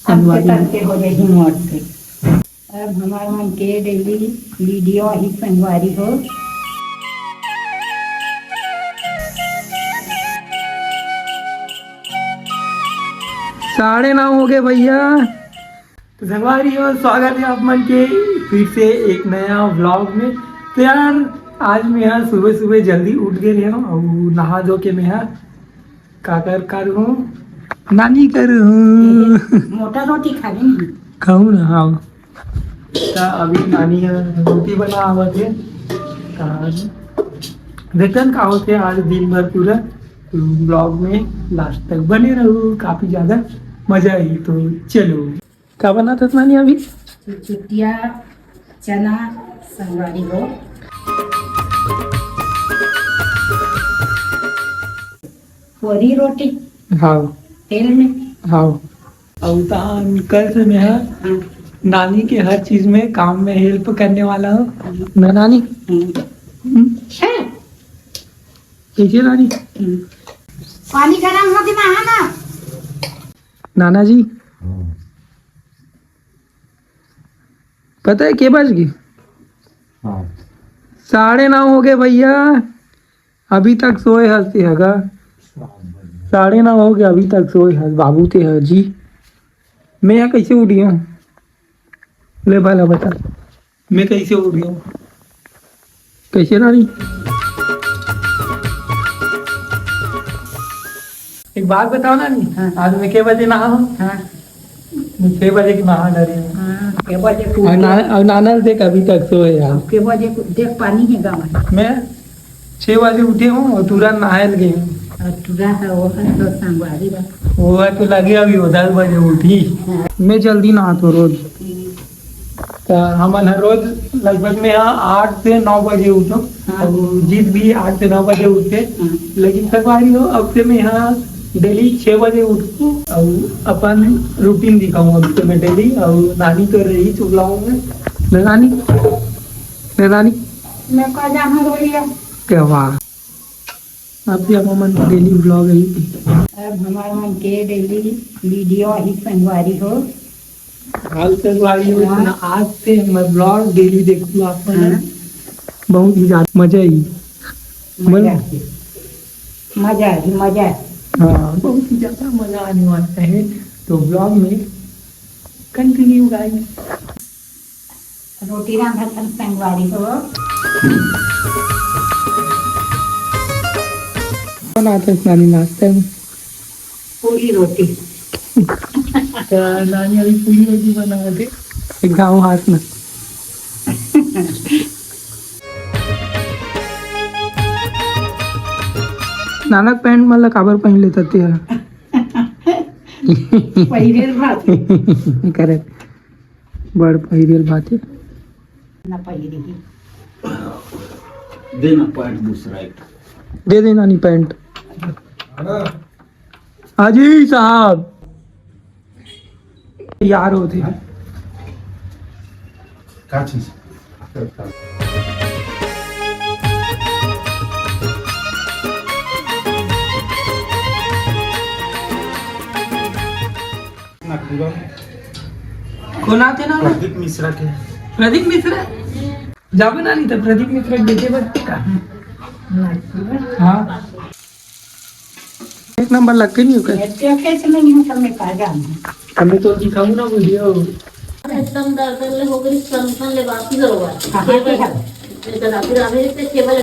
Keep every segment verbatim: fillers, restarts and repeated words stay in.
संगवारी हो। तनके हो रही मोर से। अब हमार मन के डेली वीडियो ही संगवारी हो। साढ़े नौ हो गए भैया। तो संगवारी हो, स्वागत है आप मन के फिर से एक नया व्लॉग में। तो यार, आज मैं यहाँ सुबह सुबह जल्दी उठ गए रहे हूँ और नहा धो के मैं यहाँ का कर कर हूँ, नानी कर हूँ। मोटा रोटी खाबे नहीं। खाऊँ ना, हाँ। तो अभी नानी ह रोटी बना आवत है। तो देखन का होते आज दिन भर पूरा। तो व्लॉग में लास्ट तक बने रहो, काफी ज्यादा मजा आई। तो चलो, का बनात हस नानी अभी? चुटिया चना संगवारी हो। पूरी रोटी। हाँ। तेल में। हाँ। और तहान कल से मैं ह हाँ। नानी के हर चीज में काम में हेल्प करने वाला हूँ। हाँ। ना नानी? हम्म। हम्म? हाँ। कैसे नानी? हम्म। पानी गरम हो गया है ना? नाना जी, पता है के बज गए? हाँ। साढ़े नौ हो गए भैया, अभी तक सोए हस ते हगा। साढ़े नौ हो गए, अभी तक सोए हस बाबू ते ह जी। मैं यहाँ कैसे उठी हूँ? ले भला बता, मैं कैसे उठी हूँ? कैसे नानी? एक बात बताओ नानी, हाँ। आज मैं के बजे नहा हूँ? हाँ। मैं छह बजे की नहा डरी हूँ। हाँ, के बजे और ना-, और नाना देख अभी तक सोए यार। के बजे को देख पानी है गाँव में। मैं छह बजे उठे हूँ और तुरंत नहाए लगे हूँ। और तुरंत है वो है तो संगवारी बा। वो है तो लगे अभी वो दस बजे उठी। हाँ। मैं जल्दी नहाता हूँ रोज। हम्म। तो हमन हर रोज लगभग में यहाँ आठ से नौ बजे उठो। हाँ। और जीत भी आठ से नौ बजे उठते। हाँ। लेकिन संगवारी हो, अब से मैं यहाँ डेली छह बजे उठूँ और अपन रूटीन दिखाऊँ अब से मैं डेली। और नानी तो रही चुगलाऊँ में। ले नानी, ले नानी। मैं कह जाऊँ भैया। क्या वाह। अब भी आप मन डेली व्लॉग है। अब हमार मन के डेली वीडियो ही संगवारी हो। हाल संगवारी हो, हाँ। इतना आज से मैं व्लॉग डेली देखूँ आप मन। हाँ। बहुत ही ज्यादा मजा आई। मजा मन- आती। मजा आई, मजा। हाँ, बहुत ही ज्यादा मजा आने वाला है तो व्लॉग में। कंटिन्यू गाइस। रोटी रांधत हन संगवारी हो। बनाते हैं नानी नाश्ते में। पूरी रोटी। क्या नानी अभी पूरी रोटी बनावत हे? एक घाव हाथ में। नानक पैंट मन ला काबर पहिन लेथस ते ह? पहिरे ल भाथे। करेक्ट। बड़ पहिरे ल भाथे। ना पहिरे ही। दे ना पैंट दूसरा एक। दे दे नानी पैंट। हाजी साहब। यार होते हैं। का चीज? ना पूरा। कौन आते ना? प्रदीप मिश्रा के। प्रदीप मिश्रा? जाबे ना नहीं तो प्रदीप मिश्रा के बेटे बस का। हाँ। एक नंबर लग के नहीं हो गए। ये तो कैसे नहीं हो, सब में पाएगा। हमें तो दिखाऊँ ना वीडियो। एकदम दर्द ले हो गई, सन सन ले बाकी करो बात। कहाँ पे है? इधर आते रहे थे केवल।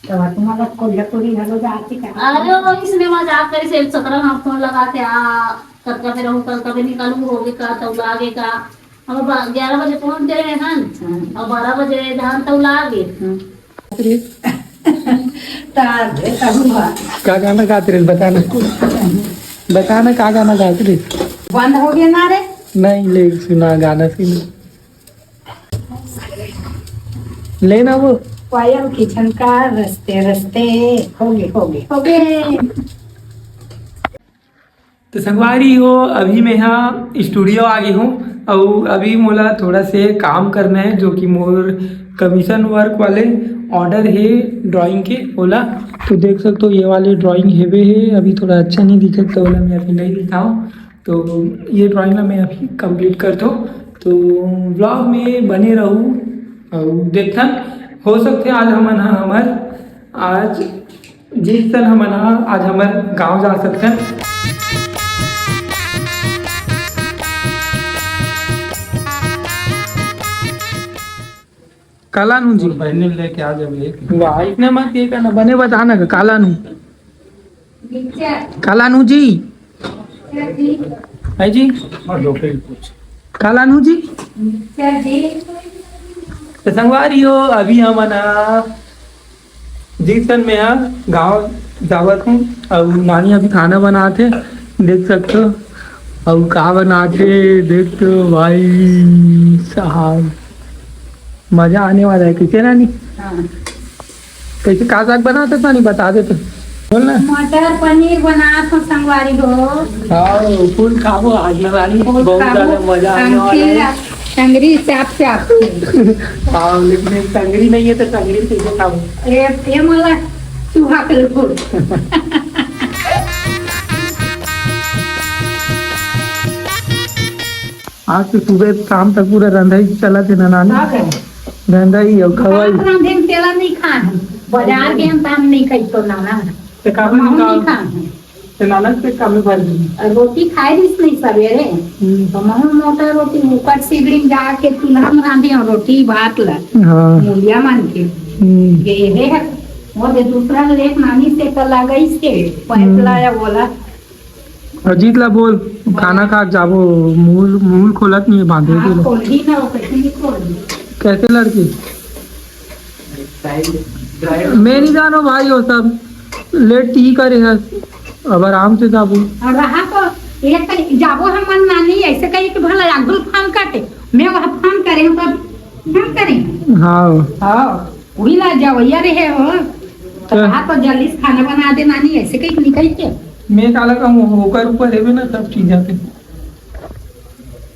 तो तुम्हारा कोल्हापुरी घालो जाती का? अरे वो इसने मजाक करी से सत्रह हम फोन लगा के आ, कल का फिर हम कल का भी निकालू होगे का, तब लागे का। हम बा-, ग्यारह बजे पहुंच गए हैं हन, हम्म। और बारह बजे धान तब लागे। हम्म। तार रे, तब हुआ। का गाना गात रहे, बताना। बताना का गाना गात रहे। बंद हो गया ना रे? नहीं, ले सुना गाना सुना। लेना वो। पायल की झनकार रस्ते रस्ते। हो गए, हो गए, हो गए। तो संगवारी हो, अभी मैं यहाँ स्टूडियो आ गई हूँ और अभी मोला थोड़ा से काम करना है, जो कि मोर कमीशन वर्क वाले ऑर्डर है ड्राइंग के, ओला। तो देख सकते हो, ये वाले ड्राइंग हेवे है, अभी थोड़ा अच्छा नहीं दिखत, तो ओला मैं अभी नहीं दिखाऊँ। तो ये ड्राइंग ला मैं अभी कंप्लीट करथों। तो व्लॉग में बने रहू अउ देखथन, हो सकथे आज हमन ह हमर आज जिस दिन हमन ह आज हमर गांव जा सकथन। काला नू जी। बहनी लेके आ जाबे। वाह, इतने मत ये करना, बने बता ना, काला नू। काला नू जी। है जी। काला नू जी। तो संगवारी हो, अभी हमन ह जिस दिन मैं ह गाँव जावत हूँ, अउ नानी अभी खाना बनात हे, देख सकते हो। अउ का बनात हे, देख तो भाई साहब, मजा आने वाला है। कैसे नानी? हाँ। कैसे, का साग बनात हे नानी, बता दे तो। बोल ना। मटर पनीर बनात हो संगवारी हो। हाँ, फुल खाबो आज ना रानी, फुल बहुत खाबो। ज्यादा मजा आने वाला है। टंगरी चाप चाप। हाँ, लेकिन एक टंगरी नहीं है तो टंगरी कैसे खाबो? ए, ए मोला चूहा के फुल। आज तो सुबह शाम तक पूरा रंधाई चलत हे ना नानी? का करे? रंधाई अउ खवाई। रात रांधे में तेला नहीं खाए, बाजार गए हम काम नहीं करी तो नाना। तो काम हम नहीं नहीं खाए। तो नाना से काम में भर दी। और रोटी खाए रहिस नहीं सवेरे। हम्म। तो महू मोटा रोटी ऊपर सिगड़ी में जाके चूल्हा में रांधे और रोटी भात ला। हाँ। मुलिया मान के। हम्म। ये, ये है, वो दे दूसरा लेख नानी से कला गई से, पैप हम्म। लाया बोला। अजीत ला बोल, खाना खा के जाबो, मुंह, मुंह खोलत नहीं है, बांधे हाँ, के ले। खोल दी ना, वो कैसे नहीं खोल दी? कैसे लड़की? मैं नहीं जानो भाई, वो सब लेट ही करे है, अब आराम से जाबो। और रहा तो एक कहीं जाबो हम मन नानी, ऐसे कही कि भला अगुल फान काटे, मैं वहाँ फान करे हूँ, तब हम करें। हाँ। हाँ, वही ला जावैया रहे हो, तो क्या? कहा तो जल्दी से खाना बना दे नानी, ऐसे कहीं निकल के। मैं काला कहूँ, ओकर ऊपर हेबे ना सब चीज आके।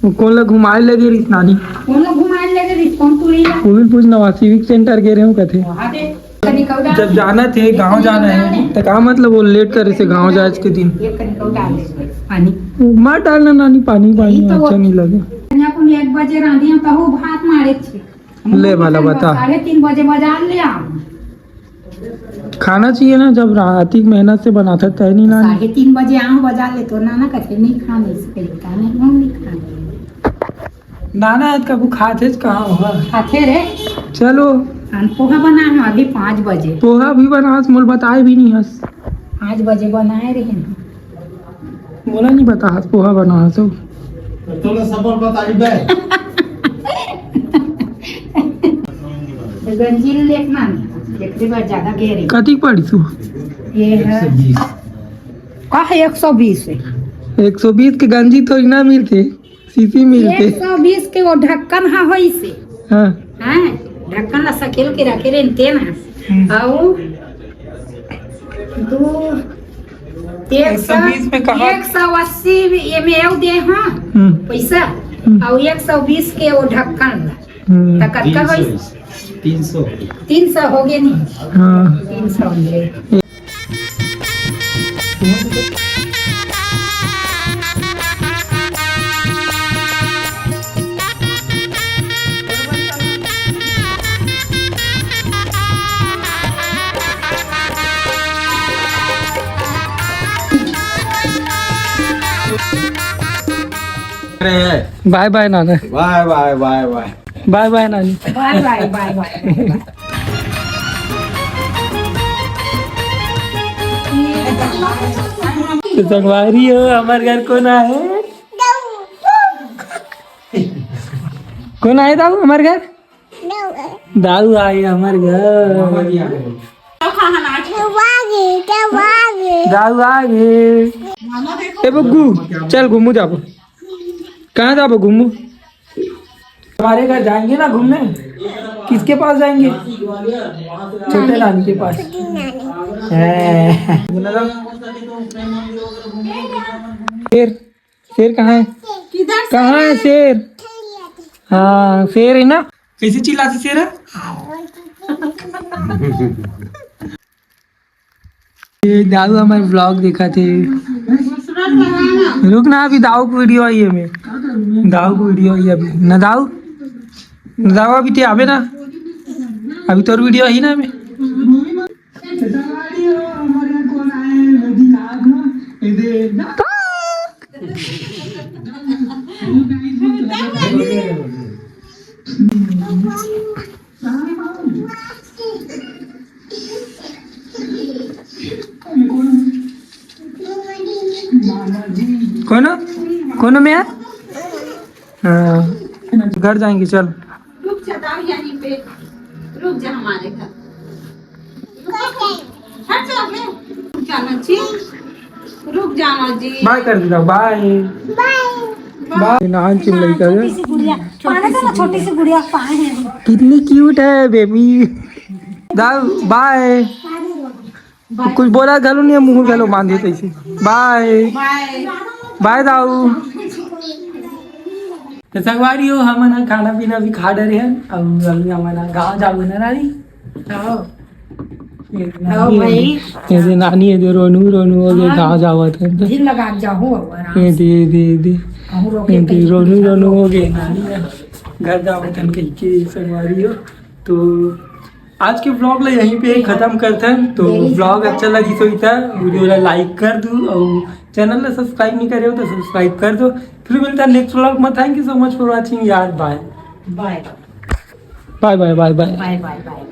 वो कौन ला घुमाए लगे रिस नानी? कौन ला घुमाए लगे रिस? कौन तू ले जा? वो भी पूछ नवा सिविक सेंटर गे रहे हो कथे। वहाँ दे, कनिकौ डाल जब दे। जाना थे, गाँव जाना है, तो का मतलब वो लेट करे से गाँव जाए के दिन? ये कनिकौ डाल दे, पानी। मत डालना नानी, पानी, पानी यही तो अच्छा वो नहीं लगे। कन्या को एक बजे रांधी हम कहूँ भात मारे छे। ले भला बता। साढ़े तीन बजे बाजार ले आओ। खाना चाहिए ना, जब रात की मेहनत से बनाता तय नहीं ना। साढ़े तीन बजे आओ बाजार ले तो नाना कथे नहीं खाने से पहले खाने हम नहीं खाने। नाना आज कभू खाते ज कहाँ हुआ? खाते रे। चलो। हम पोहा बना हम अभी पाँच बजे। पोहा भी बना, मोल बताए भी नहीं हस। पाँच बजे बनाए रहे हैं। मोला नहीं बता हस पोहा बना हस। तो तोला सब बताई बे। गंजील लेख ना, एकरे बाद ज्यादा गहरी। कतिक पड़ी तू? ये है। एक सौ बीस। का है एक सौ बीस है? एक सौ बीस के गंजी तो इना मिलते, सीसी मिलते। एक सौ बीस के वो ढक्कन हा होई से। हाँ। हाँ, ढक्कन ला सकेल के रखे रहे तेन हा। हम्म। अउ दू, एक सौ, एक सौ बीस में कहा? एक सौ अस्सी में एमे एव दे, हाँ, हम्म। पैसा, हम्म। अउ एक सौ बीस के वो ढक्कन ला। हम्म। त कतका होइस? तीन सौ। तीन सौ हो गे नी? हाँ। तीन सौ हो गे। अरे। बाय बाय नाना। बाय बाय, बाय बाय। बाय बाय नानी। बाय बाय, बाय बाय। तो संगवारी हो, हमर घर कोन आए? कोन आए दाऊ हमर घर? दाऊ आए हमर घर। दाऊ आ गे। ए बग्गू, चल घूमू जाबो। कहाँ जाबो घूमू? हमारे घर जाएंगे ना घूमने। किसके पास जाएंगे? छोटे नानी के पास। हैं। शेर, शेर कहाँ है? किधर से कहाँ है है? शेर? हाँ, शेर है ना। कैसे चिल्लाते शेर है? ये दाऊ हमारे व्लॉग देखा थे। रुक ना, अभी दाऊ के वीडियो आई है में। दाऊ के वीडियो आई अभी ना दाऊ। ना दाऊ, अभी ते आबे ना। अभी तोर वीडियो आई ना में। कोनो? कोनो में है? हाँ। घर जाएंगे, चल। रुक जा, दाऊ, यहीं पे। रुक जा हमारे घर। हट जा बे। रुक जाना जी। रुक जाना जी। बाय कर दीदा, बाय। बाय। बाय। नान चिम लइका है। छोटी सी गुड़िया। पाने दो ना, छोटी सी गुड़िया पाए हैं। कितनी क्यूट है बेबी। दाऊ, बाय। कुछ बोला घलो नहीं है, मुंह घलो बांधे तैसे। बाय। बाय। बाय दाऊ। तो संगवारी हो, हमन ह खाना पीना भी खा डरे हन। अब अभी हमन ह गाँव जाबो ना रानी। हाँ। ये हाँ नानी भाई। है, ये दे नानी है, दे रोनू रोनू हो गए, हाँ। गाँव जावत है तो। दिल लगा के जाहूँ अब आराम ये से। दे, ये दे, ये दे। कहूँ रोके ये दे, कहीं रोनू रोनू हो गए नानी है। घर जावत है कहीं के संगवारी हो। तो आज के व्लॉग ला यहीं पे खत्म करते हैं। तो व्लॉग अच्छा लगी तो इतना वीडियो ला लाइक कर दू और चैनल ला सब्सक्राइब नहीं करे हो तो सब्सक्राइब कर दो। फिर मिलता है नेक्स्ट व्लॉग में। Thank you so much for watching यार। बाय। बाय। बाय बाय बाय बाय। बाय बाय बाय।